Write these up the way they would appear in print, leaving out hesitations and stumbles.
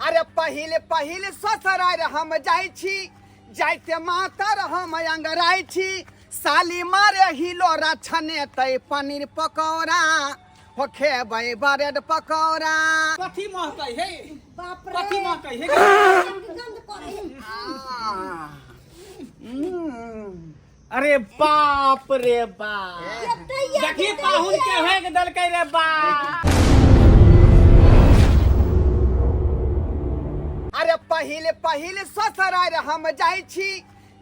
अरे पहिल पहिल ससुरार हम जाइ छी, जाइते मातर हम अंगराइ छी। साली मारे हिलोरा छनेतै पनीर पकौड़ा, हो खेबै ब्रेड पकौड़ा। कथी महकै हे? बाप रे। कथी महकै हे? गंध करै है। अरे बाप रे बाप, देखी पाहुन के हेक देलकै रे बाप। अरे पहिल पहिल ससुरार हम जाइ छी,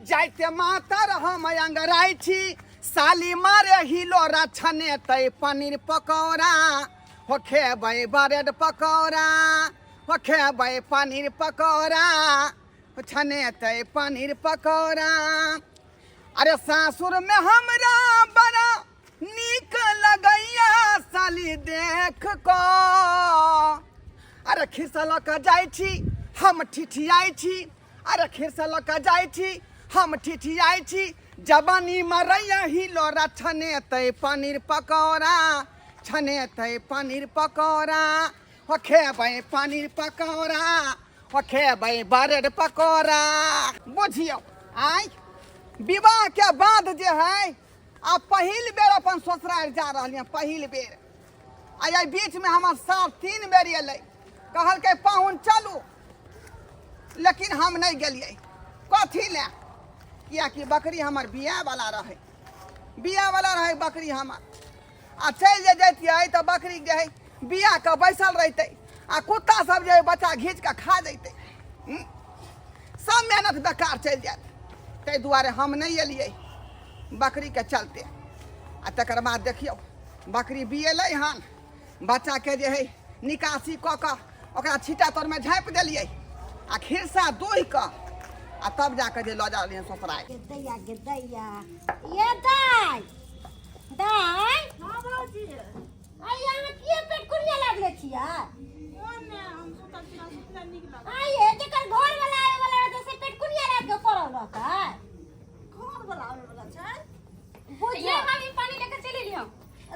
जाइते मातर हम अंगराइ छी। साली मारे हिलोरा छनेतै पनीर पकौड़ा, हो खेबै ब्रेड पकौड़ा, हो खेबै पनीर पकौड़ा, हो छनेतै पनीर पकौड़ा। अरे सासुर में हमरा बड़ा नीक लगैया साली देख क। अरे खिस्सा लऽ कऽ जाइ छी हम ठिठियाइ छी, अरे खिस्सा लऽ कऽ जाइ छी हम ठिठियाइ छी। जवानी मरैया हिलोरा छनेतै पनीर पकौड़ा, छनेतै पनीर पकौड़ा, हो खेबै पनीर पकौड़ा, हो खेबै ब्रेड पकौड़ा। बुझियौ आइ विवाह के बाद जे है आ पहिल बेर अपन ससुराल जा रहलियै, पहिल बेर। आ एहि बीचमे हमर सार 3 बेर एलै, कहलकै पाहुन चलू, लेकिन हम नहि गेलियै। कथी लए? किएकि बकरी हमर बियाहवला रहै, बियाहवला रहै बकरी हमर। आ चलि जे जैतियै तऽ बकरी जे है बिया कऽ बैसल रहितै आ कुत्ता सब जे बच्चा घीच कऽ खा जैतै, सब मेहनत बेकार चलि जायत। ताहि दुआरे हम नहि एलियै बकरीके चलते। आ तकर बाद देखियौ बकरी बियेलै हन, बच्चाके जे है निकासी कऽ कऽ ओकरा छीटा तरमे झाँपि देलियै आ खिरसा दुहि कऽ आ तब जाकऽ जे लऽ जा रहलियै ससुराल। गे दैया, गे दैया, ये दाइ, दाइ। हाँ भौजी। आइ अहाँ किए पेट कुरिया लागले छियै? ओ ने हम सुतल छी, सुतले नीक लागल। आइ ये जेकर घर वाला आवे वाला रहतै से पेट कुरिया रात के पड़ल रहतै। घर वाला आवे वाला छै? बुझियौ। ये भाभी पानी लेकर चले लियो।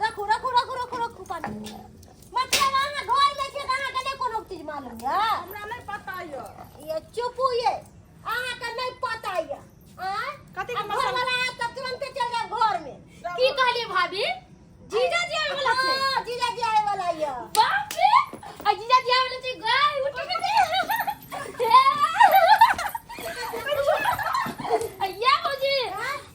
रखू रखू रखू रखू रखू पानी। मतलब अहाँ घर में छियै तऽ अहाँके नहि कोनो चीज मालूम यऽ? हमरा नहि पता यऽ। ये चुपू ये, अहाँके नहि पता यऽ। आँय? कथी के आ घर मसाला? वाला आयत तऽ तुरन्ते चलि जायब घर में। की कहलिए भाभी? जीजा जी आवे वाला छै। हाँ, जीजा जी आवे वाला यऽ। बाप रे, आ जीजा जी आवे वाला छै, गाय उठ के अय्या भौजी,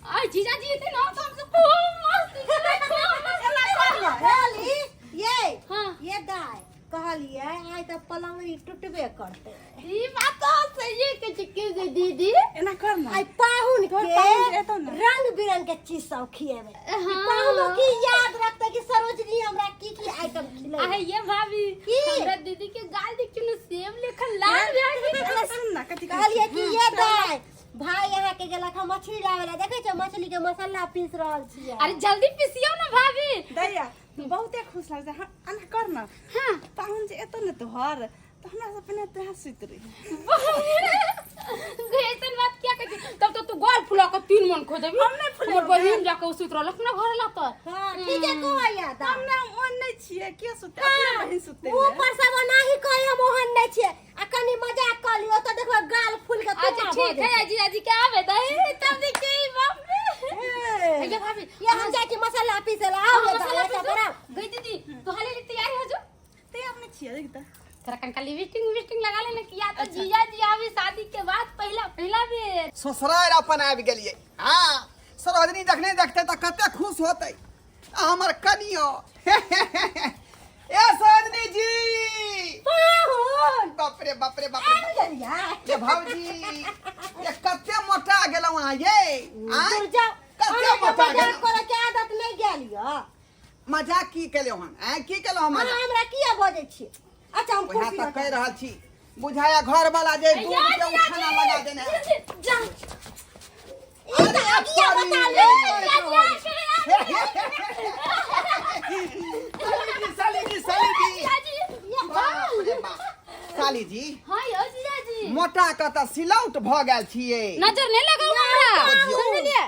आ जीजा जी एते ना तो हमसे खूब मस्ती करे, खूब मस्ती करे। कहली ये हाँ। ये दाय कहलिए आइ तऽ पलंगड़ी टूटबे करतै। ई बात तो सही है कि चिक्की से दीदी। एना कर ना। आइ पाहुन तोहर के पाहुन एतौ ने। रंग बिरंग के चीज सब खिएबै। हाँ। पाहुनो की याद रखतै कि सरोजनी हमरा की की आइटम खिलेबै। आहे ये भाभी, की? हमरा दीदी के गाल देखियो ना, सेब लेखन लाल भए गेल। एना सुन ना, कथी कहै कहलिए कि ये दाय भाई यहाँ के गेलक हम मछली लावे ला, देखै छ मछली के मसाला पीस रहल छियै। अरे जल्दी पीसियो ना भाभी। दैया तू बहुते खुश लगै छै। हाँ, एना कर ना। हाँ। पाहुन जे एतौ ने तोहर तऽ हमरा से पहिने तोहे सुति रही। ऐसन बात क्या कहै छी? तब तो तू गोल फुला के 3 मन खो देबी। हम नहि फुलेबै। हमर बहिन जाके सुति रहल अपना घर ला तऽ। हां ठीक है कहैया दा। हम ने ओहन नहि छियै, के सुतै? अपने बहिन सुतै। मुँह पर सब ओनाही कहै हम ओहन नहि छियै, आ कनी मजाक कऽ लियौ तऽ देखबै गाल फूल के अच्छा ठीक है, जीजा जी के आवे दे तब देखिए बाप रे। ये भाभी ये हम जाइ छी मसाला पीसे ला, आउ ये मसाला दाल, पीसू। बनाउ। गई दीदी तोहरे लिए तैयार हो जो। तैयार नहि छियै, देख तऽ। थोड़ा कनका लिपस्टिक विपस्टिक लगा लेना किया तो जीजा जी आवे शादी के बाद पहला पहला बेर। ससुराल अपन आबि गेलियै। हाँ सरोजनी जखने देखतै तऽ कते खुश होतै। आ हमर कनियो। ए सरोजनी जी। पाहुन। बाप रे बाप रे बाप रे। आबि गेलियै। ये भौजी, ये कते मोटा गेलहुँ अहाँ ये? आँय? दूर जाउ। कते अहाँके मोटा मजाक गेलहुँ? करऽ के आदत नहि गेल यऽ। मजाक की केलहुँ हन? आँय, की केलहुँ हम अहाँ मजाक? हमरा किया बजै छी? अच्छा हम वएह कुर्सी तऽ लऽ कहि रहल छी, बुझाया घर वाला जे दूध के उठाना लगा देने है। जा। ई तऽ अगिया बता ले। साली जी, साली जी, साली जी। बाप रे बाप। साली जी, हाँ यो जीजा जी। मोटा के तऽ सिलौट भऽ गेल छियै। नजर नहीं लगाओ हमरा। बुझियौ। समझलिए?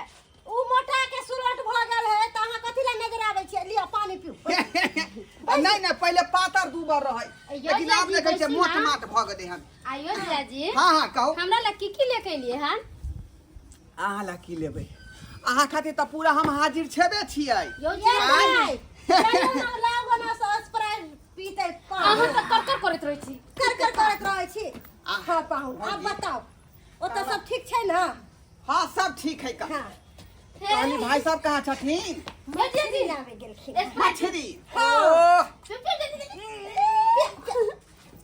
उ मोटा के सुलट भऽ गेल है तऽ अहाँ कथी लए नजर आबै छियै? लिअ पानी। पानी पीऊ। नहीं नहीं, पहले पातर दूबर रहै, लेकिन आब देखै छियै मोट माट भऽ गेलै हन। आइयो जीजाजी। हाँ हाँ, कहू। हमरा ला की की लेके एलियै हन? अहाँ ला की लेबै? अहाँ खातिर तऽ पूरा हम हाजिर छेबे छियै। यौ ये जीजाजी, भाई, चलू ना, लाउ ना स्प्राइट पीते अहाँ तऽ कर कर करैत रहै छी। कर कर करैत रहै छी। हाँ पाहुन, आब बताउ, ओतऽ सब ठीक छै ने? हाँ, सब ठीक है। का हाँ। कहली, भाई साहब कहाँ छथिन? यौ जीजाजी, लाबै गेलखिन मछली। ओह,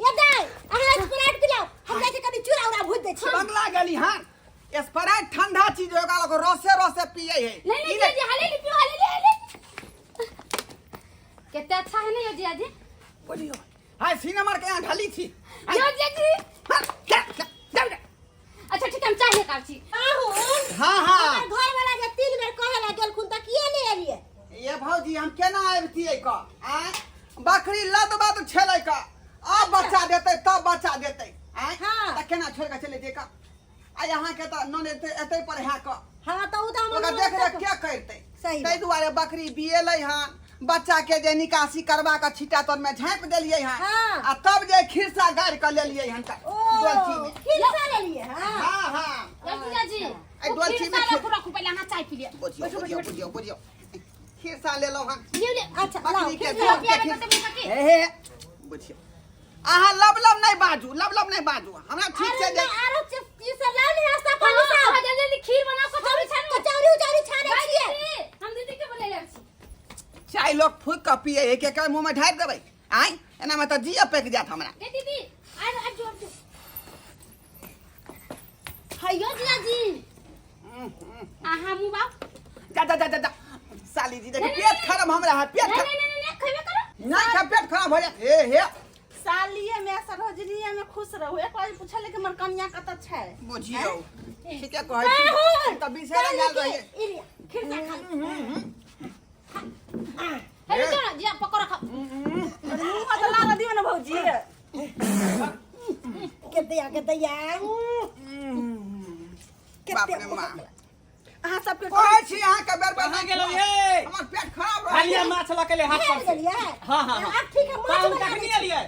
ये दाइ, अहाँ स्प्राइट पिलाउ, हम जाइ छी कनि चूड़ा उड़ा भूज दै छी। बंगला गेली हन। स्प्राइट ठंडा चीज होगा, लोग रसे रसे पिए है। नहीं नहीं जीजाजी, हाले ली पियो, हाले ली, हाले ली। कितना अच्छा है ना यो जीजाजी? बोलियो, हाय सिनेमा के यहाँ ढाली थी। यो जीजाजी। हाँ, जा, जा, जा, जा। अच्छा ठीक है, हम चाय लेके आबै छी। पाहुन, हाँ हाँ। हमर घर वाला जे 3 बेर कहे ला गेलखुन तऽ किए नहि एलियै? ये भौजी, हम केना आबितियै क? आँय, बकरी लद बद छेलै क, आब बच्चा देतै तब बच्चा देतै। आँय, हाँ। तऽ केना छोड़ि कऽ चलि जइतियै क? आ अहाँके तऽ नन एतै एतै पर है क। हाँ, तऽ ओ तऽ हमर ओकरा देख रेख के करतै? सही। ताहि दुआरे बकरी बिएलै हन, बच्चा के जे निकासी करवा कऽ छिट्टा तर में झाँपि देलियै हन। हाँ। आ तब जे खिरसा गाड़ि कऽ लेलियै हन तऽ ओ डोलची में। खिरसा लेलियै? हाँ। हाँ हाँ। यो जीजाजी, एहि ओ डोलची में खीरसा खीर- रखू रखू, पहिले अहाँ चाय पी लिअ। बुझियौ बुझियौ बुझियौ बुझियौ, खिरसा लेलहुँ हन। लिअ लिअ। अच्छा, लाउ। बकरी के खिरसा। दूध के पियाबै खीर- कते मुँह के? हे हे, बुझियौ, अहाँ लब लब नहि बाजू, लब लब नहि बाजू, हमरा ठीक अरे छै जे नहि, आरो चीज सब लाउ ने, नाश्ता पानी हाँ, सब। अहाँ जल्दी जल्दी खीर बनाउ, कचौड़ी छानू। कचौड़ी उचौड़ी छानै भाई छियै। दीदी, हम दीदी के बोले जाइ छी। चाय लोग फूक कऽ पिए है, के मुँह में ढारि देबै? आँय, एनामे तऽ जिया पकि जायत हमरा। गे दीदी, आब आब जो, आब जो। हैयो जीजाजी, अहाँ मुँह बाउ। जा जा जा जा जा, साली जी, देखी नहीं, पेट नहीं, खराब हमरा है, पेट नहीं खराब। नहीं नहीं नहीं, खैबे करो। नहीं खा, पेट खराब हो जाए। हे हे। सालिए में सरोजनीए में खुश रहू। एक बार पूछले कि हमर कनिया कतऽ छै? बुझियौ, ठीके कहै छी, तऽ बिसरि गेल रहियै। ई लिअ, खिरसा खा लिअ। हे रुकियो ना जीजा, पकौड़ा खाओ। मुँह तऽ लार दियौ ने भौजी। के दैया, के दैया। बाप रे माँ। अहाँ सबके कहै छी अहाँके बेर बेर कहाँ गेलहुँ ये? हमर पेट खराब खालिया रहै। माछ लऽ के ले हाथ पर भेल से। गेलियै? हाँ हाँ हाँ। आब ठीक है, माछ पाहुन बना कखनी दै छी। एलियै?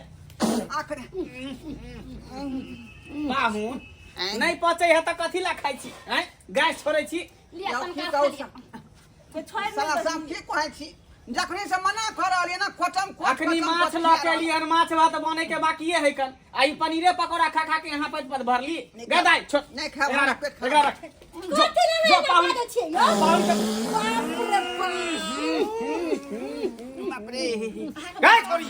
आखने। पाहुन, नहि पचै है तऽ कथी ला खाइ छी? आँय, गैस छोड़ै छी। लिअ यौ, तनका की कहू खा लिअ। के छोड़ि नहि साला देलियै। सब की कहै छी, जखनी से मना कर रहलियै ना, कोचम कोच अखनी कोचम माछ कोच लऽ के खिया एलियै हन, माछ भात बने के बाकिए है कन, आ ई पनीरे पकौड़ा खा खा के यहाँ पर पद भरली। नहि गदाइ छोड़। नहि खायब, एकरा हमरा रख, पेट खराब। एकरा रख। जो कथी लए जो एना पाहुन बाजै छियै यौ? पाहुन के बाप रे बाप। बाप रे। गए छोड़ी,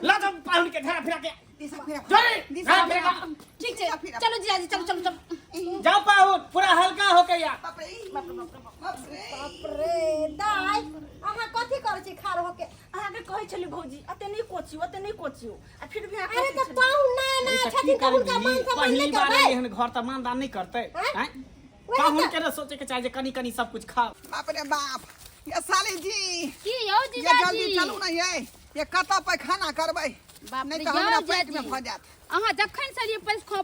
लऽ जाओ पाहुन के घरा फिरा के। दिशा फिरा। जोड़ी दिशा घरा फिरा। फिरा के। ठीक छै, चलो जीजाजी, चलो चलो चलो। जाओ पाहुन, पूरा हल्का होके या। बाप रे बाप रे बाप रे। बाप रे। दाइ, अहाँ कथी करै छी खाड़ होके? अहाँके कहै छली भौजी, अते नहि कोचियौ, अते नहि कोचियौ, आ फिर भी अहाँ अरे कोचै तऽ छलियै। पाहुन नया नया छथिन तऽ हुनका मान सम्मान पहिली नहि बार करबै? एलियै हन घर तऽ मानदान नहि करतै? आँय? आँय? वएह पाहुन तऽ। के ने सोचे के चाही जे कनी कनी सब कुछ खाओ। बाप रे बाप। ये साली जी, की यौ ये जीजाजी? जल्दी चलू ना, ये कतऽ पैखाना करबै? बाप नहि रे, तऽ हमरा यौ पेट में जीजाजी। भऽ जायत। अहाँ जखन से एलियै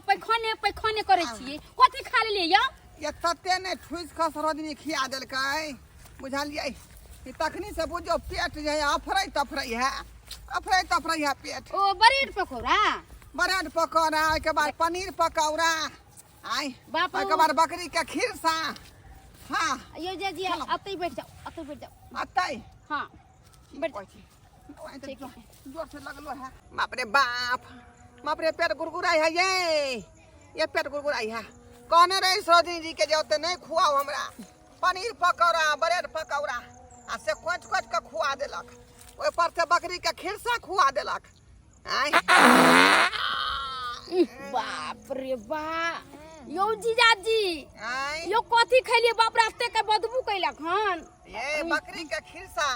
पैखाने पैखाने करै छियै, कथी खा लेलियै यौ? ये तते ने ठुसि कऽ सरोजनी खिया देलकै, बुझलियै? ई तखनी से बुझियौ पेट जे है अफरै तफरै है, अफरै तफरै है पेट। ओ ब्रेड पकौड़ा। ब्रेड पकौड़ा, ओहिके बाद पनीर पकौड़ा, आइ बाप रे। ओहिके बाद बकरी के खीरसा। हाँ। यौ जीजाजी, अतै बैठ जाउ, अतै बैठ जाउ। अतै? हाँ, बैठ। कहै छी ओहि तऽ ठीक। जोर से लगलो है। बाप रे बाप, बाप रे, पेट गुरगुराई है। ये पेट गुरगुराई है। कहने रही सरोजनी जी के जे ओते नहीं खुआओ हमरा पनीर पकौड़ा, ब्रेड पकौड़ा, आ से कोच कोच के खुआ देलक, ओहि पर से बकरी के खीरसा खुआ देलक। आँय। बाप रे बा, यौ जीजाजी। आँय। यौ, कथी खेलियै? बाप रे, एते के बदबू कैलक हन। ये बकरी के खीरसा।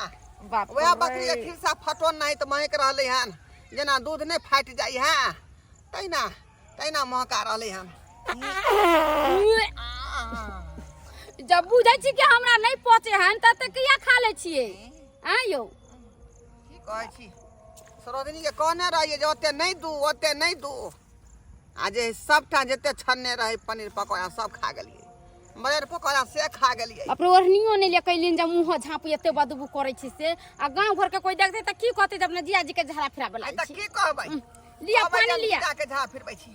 बाप वएह बकरी के खीरसा फटोन नहीं तऽ महक रहलै हन, जेना दूध नहि फाटि जाइ है तहिना तहिना महका रहलै हन। जब बुझै छी कि हमरा नहि पचे हन तब तऽ किया खा लै छियै? आँ यौ? की कहै छी, सरोजनी के कहने रहियै जे ओते नहि दू, ओते नहि दू, आ जे सबटा जते छन्ने रहै पनीर पकौड़ा सब खा गेलियै। ब्रेड पकौड़ा से खा गेलियै। अपनो ओढ़नियो नहि ले कैलिन जे मुँह झाँपू, एते बदबू करै छी से। आ गाँव घरके कोइ देखतै तऽ की कहतै जे अपना जिया जी के झाड़ा फिराबै आइ लागै तऽ छी। की कहबै? लिअ कहबै पानि जे हम लिअ। जीजा के झाड़ा फिरबै छी।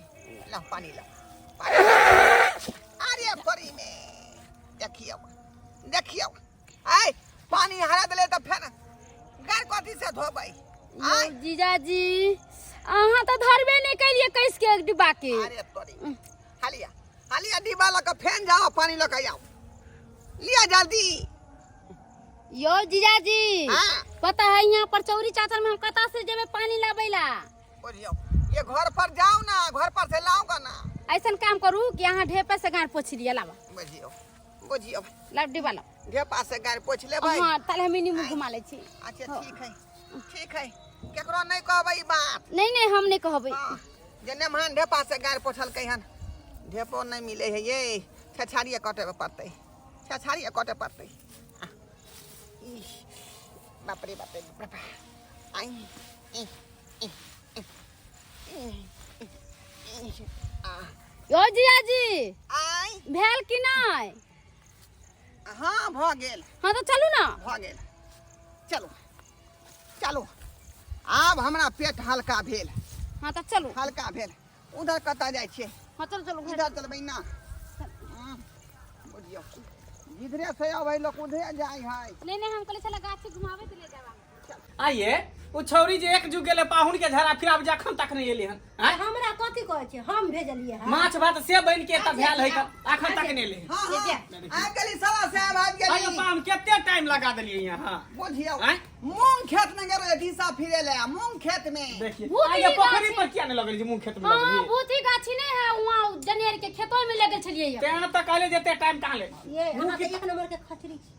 ला पानि ला, पानि ला। अरे परी में देखियौ देखियौ, आइ पानि हरा देलै तऽ फेर गाय कथी से धोबै? यौ आइ जीजाजी, अहाँ तऽ धरबे नहि केलियै कसि के डिब्बा के। अरे तोरी, हालिया हालिया, डिब्बा लऽ कऽ फेन जाओ, पानि लऽ कऽ आउ, लिअ जल्दी। यौ जीजाजी, हाँ। पता है यहाँ पर चौरी चाचर में हम कतऽ से जेबै पानी लाबै ला? बुझियौ, ये घर पर जाओ ना, घर पर से लाओगा ना। ऐसन काम करू कि अहाँ ढेपे से गाड़ पोछि लिअ, लाबा। बुझियौ बुझियौ। लाब डिब्बा लाब। ढेपा से गाड़ पोछि लेबै? हाँ, ताले हम इन्हीं मुँह घुमा लै छी। अच्छा ठीक है ठीक है, केकरो नहि कहबै ई बात। नहीं नहीं, हम नहीं कहबै। हाँ, जे नेमहान ढेपा से गाड़ पोछलकै हन। ढेपो नहि मिलै है ये, छछाड़िए कटे पड़तै, छछाड़िए कटे पड़तै। आ, इह, बाप रे बाप रे बाप रे। आई इ, इ, इ, इ, इ, आ, यौ जीजाजी। आई। भेल कि नहि? हाँ, भऽ गेल। हाँ तऽ चलू ना। भऽ गेल, चलू चलू, आब हमरा पेट हल्का भेल। हाँ तऽ चलू। हल्का भेल। उधर कतऽ जाइ छियै? हाँ चलू चलू घर। इधर चलबै ना। बुझियौ, जिधरे से अबै लोक उधरे जाइ है। नहीं नहीं, हम कहले छला गाछी घुमाबै ले जाबा। आइए ओ छौरी जे एक जुग गेलै पाहुन के झड़ा फिर आब जखन तक नहीं एली हन आँय? हमरा कथी कहै छै, हम भेजलियै हन। माछ भात से बन के तब भेल है तऽ अखन तक नहीं एली हन। हाँ हाँ, आबि गेली, सवा साहब आबि आइयो गेली। पाहुन कते टाइम लगा देलियै यहाँ? बुझियौ, आँय? मूंग खेत में गेल रहे दिशा फिरे ले, मूंग खेत में। देखिए भूत आइए ही पोखरी गाछी। पर किया नहीं लगल जे मुँह खेत में हाँ लगल? भूती गाछी नहीं है, वहाँ जनेर के खेतों में लगल छलियै। तेहन तऽ कहले जेते टाइम कहाँ ले। ये अहाँ के एक नंबर के खचरी छी,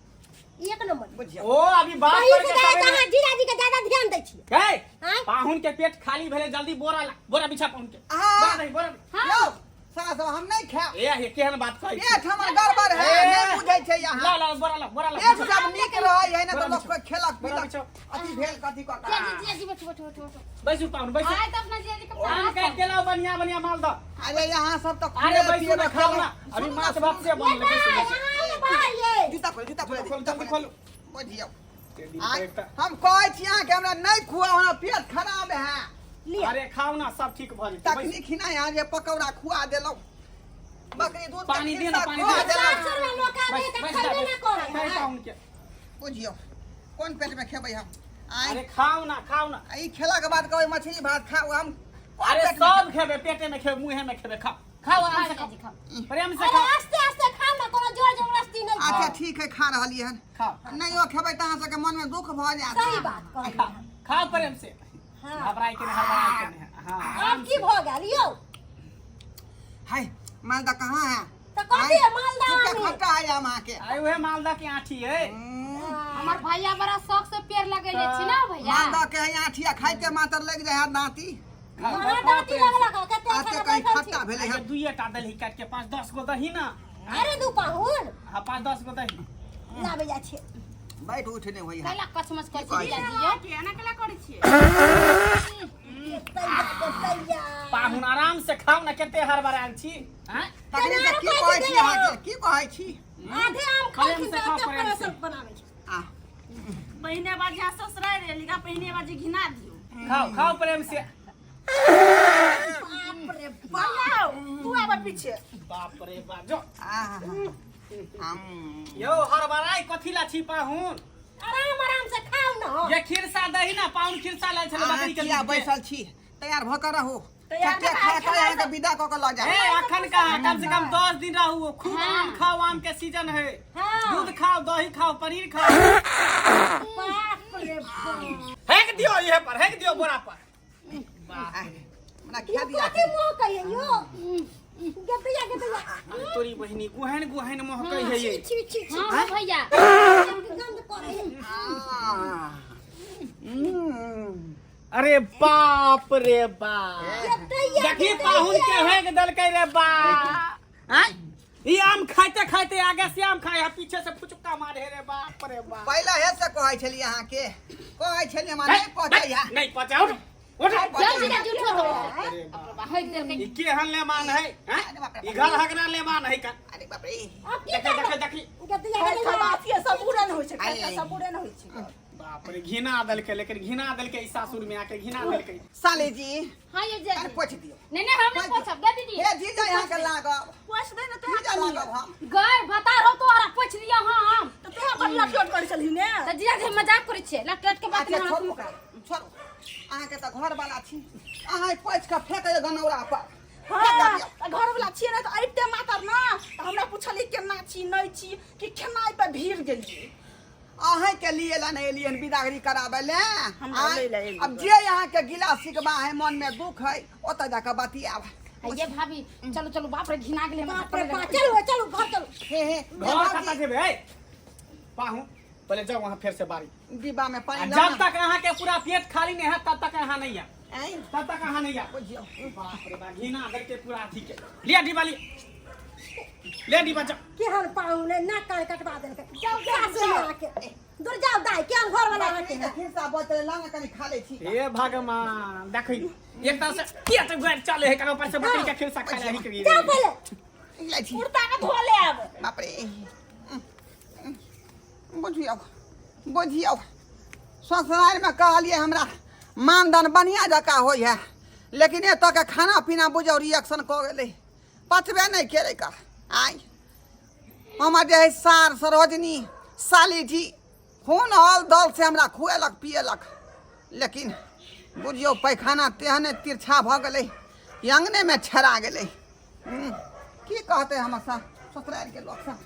एक नंबर। बुझियौ। ओ अभी बात पहिल करके से जाए तबे अहाँ जीजाजी के ज्यादा ध्यान दै छियै। गए आँय? पाहुन के पेट खाली भेले, जल्दी बोरा ला, बोरा बिछा पाहुन के। हाँ। बोरा नहीं, बोरा नहीं। हाँ। यौ साला सब, हम नहीं खायब। ए हे केहन बात कहै छी? पेट हमर गड़बड़ है, ए। नहीं बुझै छै ला यहाँ। ला बोरा ला, बोरा ला। पेट सब नीक रहै है ना तऽ बोरा लोक बिछाओ। खेलक बोरा पीलक बिछाओ। अथी भेल कथी कऽ कऽ। जीजाजी जीजाजी, बैठू बैठू बैठू बैठू। बैसू पाहुन बैसू। आइ तऽ अपना जीजाजी के आम काटि के लाओ, बढ़िया बढ़िया मालदह। अरे यहाँ सब तऽ अरे खुले बैसू पिएबे ना, खाओ ना। खेलक। अभी सुनू ना, माछ भात से बनल है, बैसू बैसू। अहाँ भाई ये जूता खोल, जूता खोल, खोल, जूता जल्दी खोल। खोल। बुझियौ, टेढ़ी आइ पेट तऽ- हम कहै छी अहाँके, हमरा नहि खुआउ, हमरा पेट खराब है। लिअ। अरे खाओ ना, सब ठीक भऽ जेतै, तखनी बैसू। खिना यहाँ जे पकौड़ा खुआ देलहुँ, बकरी दूध के पानी दे ना, खिस्सा पानी खुआ दे। देलहुँ। 700 रुपया लोक आबै बैस तऽ बैस खैबे जा, ना बैस। करै खाइ है। पाहुन के। बुझियौ, कोन पेट में खेबै हम? आँय? अरे खाओ ना, खाओ ना। आ ई खेला के बाद कहबै मछली भात खाउ, हम कोन अरे पेट में? सब खेबै, पेटे में खेबै, मुँहे में खेबै। खाओ खाओ, आराम से खाओ, प्रेम से अरे खाओ। आस्ते आस्ते खाउ ना, कोनो जोर जबरदस्ती नहीं। अच्छा ठीक है, खा रहलियै हन। खाओ। नहियो खेबै तऽ अहाँ सबके मन में दुख भऽ जायत। सही बात कहलियै। खाओ खाओ प्रेम से। हाँ। घबराए के नहीं, हड़बड़ाए के नहीं। हाँ। आब की भऽ गेल यौ? हाय, मालदा कहाँ है? तऽ कथी है मालदा सुखा आम? खट्टा है आम अहाँके। आइ उहे मालदा के आँठी है। हमर भैया बड़ा शौक से पेड़ लगेले छी ना भैया। मालदा के है आठिया, खाइते मातर लागि जाइ है दाँती। खाओ, अहाँ खाओ दाँती प्रेम से। लगलक हँ, कते आते खाना कहीं बैठल छी। खट्टा भेलै आइ हन। दुइये टा दही काटि के 5-10 गो दही ना। अरे दू पाहुन। हाँ, 5-10 गो दही लाबै जाइ छियै। बैठ उठ नहि होइ है। कैला कचमच करै छी कहै जीजाजी यौ? एना केला करै छियै? तैया तैया। पाहुन आराम से खाओ ना, कते हड़बड़ायल छी आँय? तखनी केना तऽ की कहै कहै छी छी अहाँके, की कहै छी? आधे आम प्रेम खाइ से से खाओ, ओते प्रेम से। परोसन बनाबै छै। आ पहिने बार जहाँ ससुरारि एली गा, पहिने बार जे घिना दियौ। खाओ खाओ प्रेम से। बाप रे बाप। भैया तू आब पीछे। बाप रे बाप, जो आहा, हम यौ हड़बड़ाइ कथी ला छी पाहुन? आराम आराम से खाउ ना। ये खिरसा दही ना पाहुन, खिरसा लायल छलै अहाँ बकरी के किया दूध के। बैसल छी? तैयार भऽ कऽ रहू। तैयार कते भऽ खा कऽ कऽ अहाँके विदा कऽ कऽ लऽ ए जायब। अखन कहाँ, कम से कम 10 दिन रहू, खूब आम खाओ, आम के सीजन है। हाँ। दूध खाओ, दही खाओ, पनीर खाओ। बाप रे बाप। हेक दियो इहे पर, हेक दियो बोरा पर। हमरा खिया यौ दिया। कथी मुँह कहियै यौ? गदैया गदैया। अरे तोरी बहिनी, गुहन गुहन महकै है ये। छी छी छी। हाँ हाँ भैया। गंद करै है। अरे बाप रे बाप, गदैया। देखी पाहुन के हेक देलकै रे बाप। आँय? ई आम खाइते खाइते आगे से आम खाए है, पीछे से फुचुक्का मारे रे, बाप रे बाप। पहिले हे से कहै छलियै अहाँके, कहै छलियै हमरा नहि पचै है। नहीं पचाओ। उठ। जाओ जीजाजी उठो तो। हक देलकै। ई केहन लेमान है, हैं? अरे बाप रे। ई घर हगना लेमान है का? अरे बाप रे। अब की देखी करबै? देखी देखी। गतिया खाय गेलै। खबासी सबूरे नहि होइ छै, खाय आइ। सबूरे नहि होइ छै। बाप रे, घिना देलकै, लेकिन घिना देलकै ई सासुर में आके घिना देलकै। साले जी। हाँ ये कनि जीजाजी। पोछि दियौ। नहीं नहीं, हम नहीं पोछब दे दीदी। हे जीजा, यहाँ के लागब। पोछि दे ने तोरा। जीजा लागब हम। गए बता रहो तोहरा पोछ दिया हम। तऽ तोरा बड़ लटलट करै छलही ने। तऽ जीजाजी हम मजाक करै छियै, लट के बात अच्छा नहीं। छोड़ू ओकरा, छोड़ू। अहाँके तऽ घर वाला छी, अहाँ पोछि कऽ फेंक दियौ गनौरा पर। हाँ, तऽ घरवला छियै ने, तऽ अबिते मातर ने तऽ हमरा पुछली केना छी नहि छी, कि खेनाइ पर भीड़ गेलियै। अहाँके लिए ला नहि एलियै हन बिदागरी कराबै ले। हमरा आँय? लै लए एलियै। अब जे अहाँके गिला सिकबा है, मन में दुख है, ओतऽ जाकऽ बतियाब। ये भाभी, चलो चलो, बाप रे, घिना गेलै हमरा। बाप रे बाप, चलू चलू, घर चलू। हे हे। घर कतऽ जेबै है? पाहु पहिले जाओ वहाँ फेर से बारी। डिब्बा में आ पानी लाउ जब ना। तक अहाँ के पूरा पेट खाली नहीं है तब तक अहाँ नहीं है। आँय? तब तक अहाँ नहीं है। बुझियौ। बाप रे बाप, घिना देलकै पूरा अथी के। लिया डिब्बा, लिया ले डिब्बा, जाओ। केहन पाहुन है, नाक कान कटवा देलकै। जाओ सासुर में आके दूर जाओ दाई, केहन घर वाला आके है। खिरसा बचल ला ना, कनि खा लै छी। हे भगवान, देखी एक तरह से पेट भरि चले है, कनो पर से बकरी के खिरसा खा ले ही। जाओ पहिले। लै छी। कुर्ता के धो लेब। बाप रे, बुझियौ बुझियौ, ससुरारिमे कहलियै हमरा मानधन बढ़िआँ जकाँ होइ है, लेकिन एतऽके खाना पीना बुझियौ रिएक्शन कऽ गेलै, पचबे नहि केलै का। आइ हमर जे है सार सरोजनी साली जी खून हल दल से हमरा खुएलक पिएलक, लेकिन बुझियौ पैखाना तेहने तिरछा भऽ गेलै कि अङ्गनेमे छेड़ा गेलै। की कहतै हमर सा ससुरारिके लोकसभ?